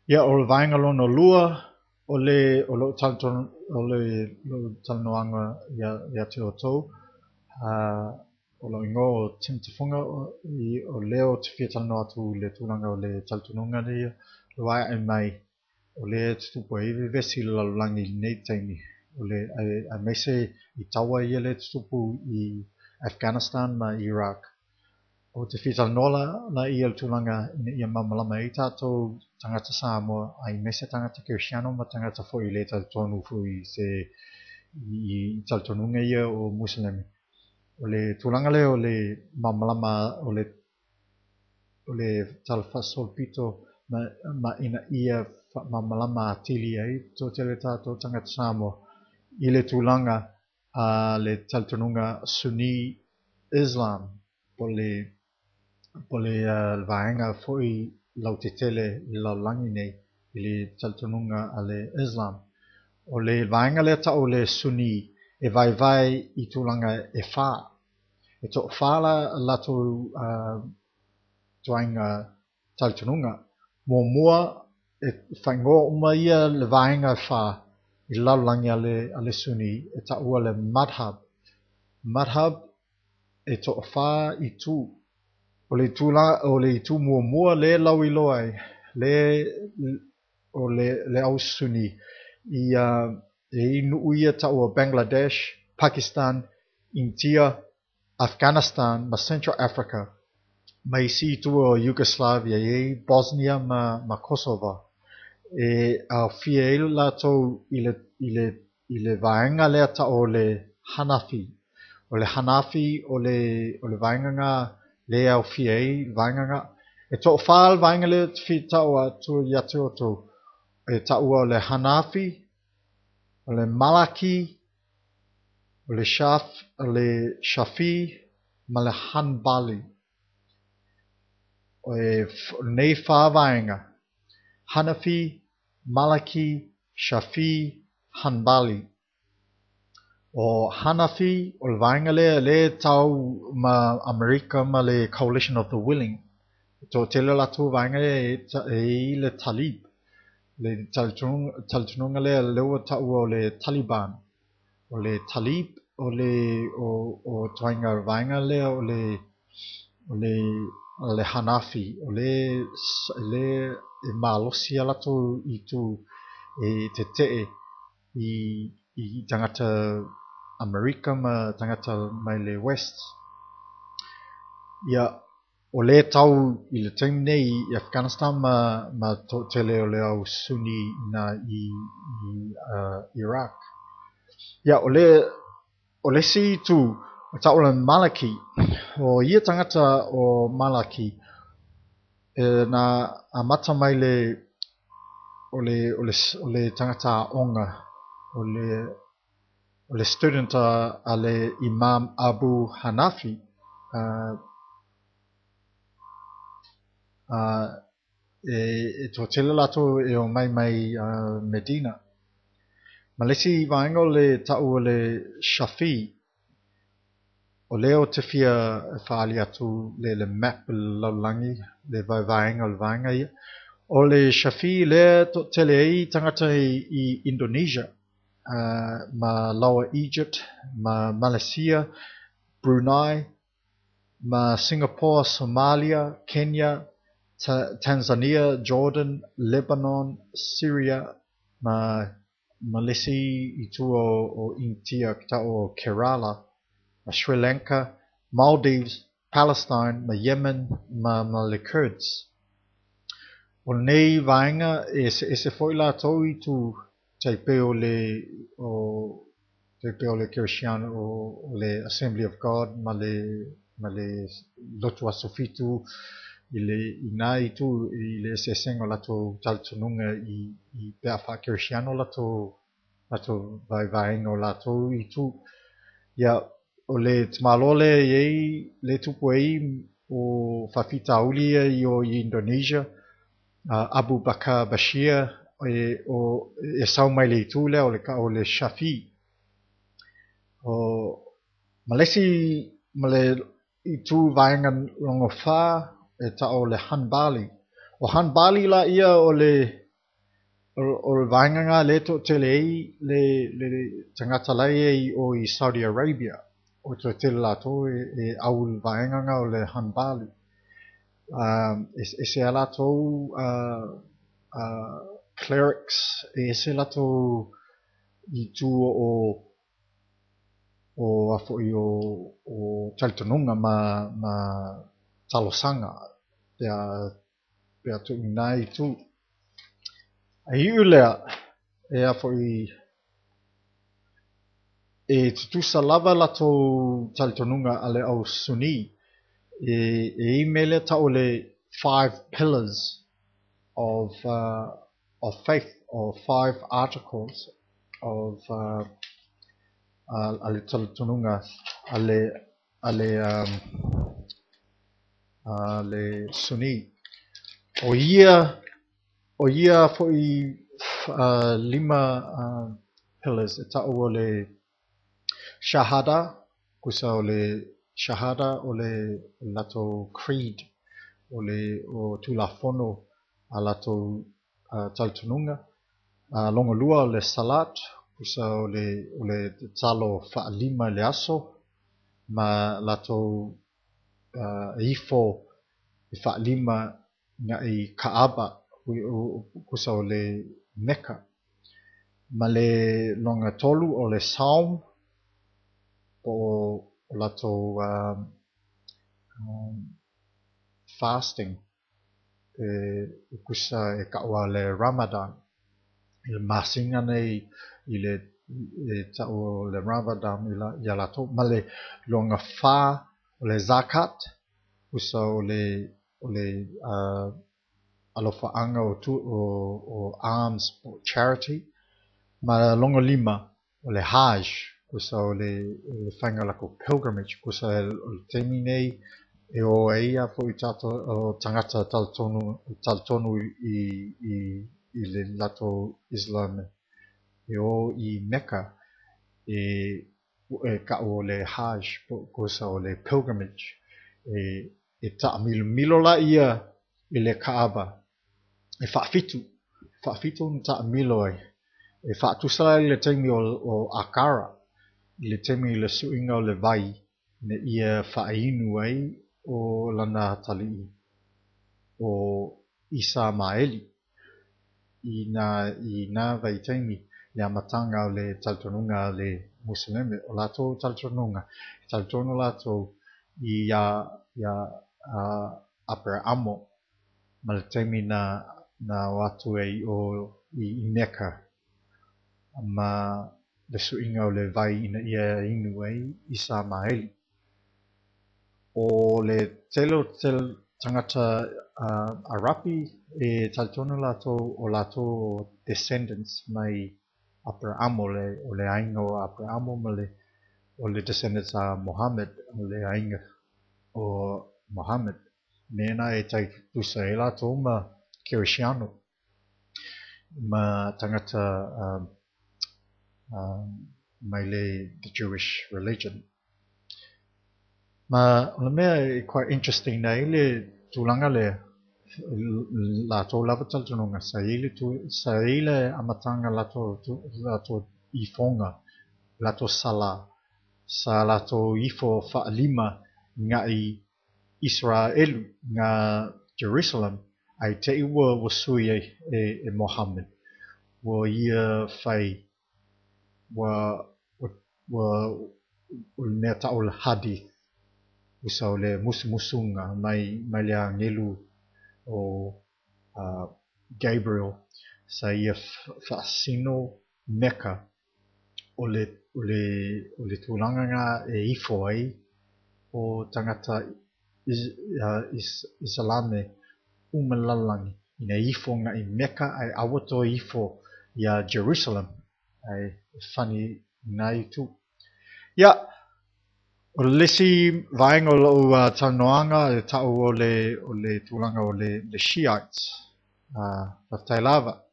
Ia, o le vaega lona lua o le o lou o le lou talanoaga ia te outou, o lou igoa o Tim Tufuga, o lea ou te fia talanoa atu i le tulaga o le talitonuga lea ua ae mai o lea e tutupu ai vevesi i le lalolagi i lenei taimi, o le aemaise i taua ia lea e tutupu i Afghanistan ma Iraq. Ou te fia talanoa la ia i le tulaga ina ia malamalama ai tatou tagata Samoa aemaise tagata Kerisiano ma tagata foi e le talitonu foi i se i talitonuga ia o Museleme. O le tulaga lea o le malamalama o le talafaasolopito ma ina ia faamalamalama atili ai toatele tatou tagata Samoa i le tulaga a le talitonuga Sunni Islam po o le vaega foi lautetele i le lalolagi nei i le talitonuga a le Islam. O le vaega lea tau o le Sunni e vaevae i tulaga e fa. E toafa la latou ituaiga talitonuga. Muamua, e faaigoa uma ia le vaega e fa i le lalolagi a le Sunni e taua le Madhhab. Madhhab e toafa itu. O le itu la, o le itu muamua lea lauiloa ai, le o le au Sunni i e i ai nuu ia taua Bangladesh, Pakistan, India, Afghanistan ma Central Africa, ma isi itu o Yugoslavia, e i ai Bosnia ma Kosovo. E aofia ai latou i le vaega lea tau o le Hanafi. O le Hanafi o le vaega na lea e aofia ai le vaega na. E toafa le vaega lea ou te fia tau atu ia te outou. E taua o le Hanafi, o le Malaki, o le Shafi ma le Hanbali. O nei fa vaega, Hanafi, Malaki, Shafi, Hanbali. O Hanafi, o le vaega lea lea e tau ma Amerika ma le Coalition of the Willing. E toatele latou vaega lea e i le Talib. Le talitonuga lea lea ua taua o le Taliban. O le Talib, o le o ituaiga vaega lea o le Hanafi. O le e malosi a latou itu e tetee i tagata Amerika ma tagata mai le West. Ia, o lea tau i le taimi nei i Afghanistan ma toatele o le au Sunni ina i Iraq. Ia, o le isi itu o tau o le Malaki, o ia tagata o Malaki, na amata mai le o le tagata aoga, o le student a le Imam Abu Hanafi, e toatele latou e o mai mai Medina. Ma le isi vaega o le tau o le Shafi, o lea ou te fia faaali atu le map i le lalolagi, le vaevaega o le vaega ia. O le Shafi lea toatele ai tagata i Indonesia, ma Lower Egypt, ma Malaysia, Brunei, ma Singapore, Somalia, Kenya, Tanzania, Jordan, Lebanon, Syria, ma le isi itu o India ki tau o Kerala, ma Sri Lanka, Maldives, Palestine, ma Yemen, ma le Kurds. O nei vaega e eseese foi latou itu tai pei o le Kerisiano o le Assembly of God ma le Lotu Aso Fitu i nā itu i le eseesega o latou talitonuga i pe a faa-Kerisiano latou vaevaega o latou itu. Ia, o le tamālo lea e i ai le tupu ai o faafitauli ia i o i Indonesia, Abu Bakr Bashir e sau mai le itu lea o le Shafi. O ma le isi ma le itu vaega lona fa e tau o le Hanbali. O Hanbali la ia o le O le vaega lena lea e toatele ai le tagata la e i o i Saudi Arabia, o le toatele o latou e au i le vaega lena o le Hanbali. E ese lava latou clerics, e ese latou itu o a foi o talitonuga ma talosaga pe a tuu i na itu. Ae iu lea, e a foi e tutusa lava latou talitonuga a le au Sunni, e i ai mea lea tau o le five pillars of faith, or five articles of a le talitonuga a le Sunni. O ia foi 5 pillars e tau o le Shahada, kusa o le Shahada o le latou creed, o le Tulafono a latou talitonuga. Longa lua o le Salat, kusa o le tatalo faalima i le aso, ma latou ifo e faalima ngai Kaaba, kusa o le Mecca. Ma le longa tolu o le Saum, po o latou fasting, e kusa e taua le Ramadan, i le masina nei i le tau o le Ramadan ia latou. Ma le longa fa o le Zakat, kusa o le alofaanga o alms o charity. Ma longa lima o le Hajj, kusa o le faiga o latou pilgrimage, kusa o le taimi nei e o ai a foi tatou tagata talitonu i le latou Islam e o i Mecca e tau o le Hajj, kusa o le pilgrimage, e taamilomilo la ia i le Kaaba e faafitu na taamilo ai, e faatusa ai le taimi o Akara, i le taimi i le suiga o le vai ina ia faainu ai o lana atalii o Isamaeli i na vaitaimi le amataga o le talitonuga a le Musuleme. O latou talitonuga, e talitonu latou ia Aperamo ma le taimi na o atu ai o i Mecca ma le suiga o le vai ina ia inu ai Isamaeli. O le tele o tagata Arapi e talitonu latou o latou descendants mai Aperamo, o le aiga o Aperamo ma o le descendants a Mohammed, o le aiga o Mohammed. Mea e tai tutusa ai latou ma Kerisiano ma tagata mai le the Jewish religion. Ma o le mea e quite interesting nei le tulaga lea latou lava talitonuga sa i le amataga latou ifoga, latou sala, sa latou ifo faalima ngai Israelu nga Jerusalem, ai te i ua sui e Mohammed. Ua ia fai ua o le mea tau le hadith, usa o le musumusuga mai le agelu o Gabriel, sa ia faasino Mecca o le tulaga nga e ifo ai o tagata Isalame uma lalolagi ina ifo ngai Mecca ai aua toe ifo ia Jerusalem, ai fani na itu. Ia, o le isi vaega o lou talanoaga e tau o le tulaga o le Shiites. Faafetai lava.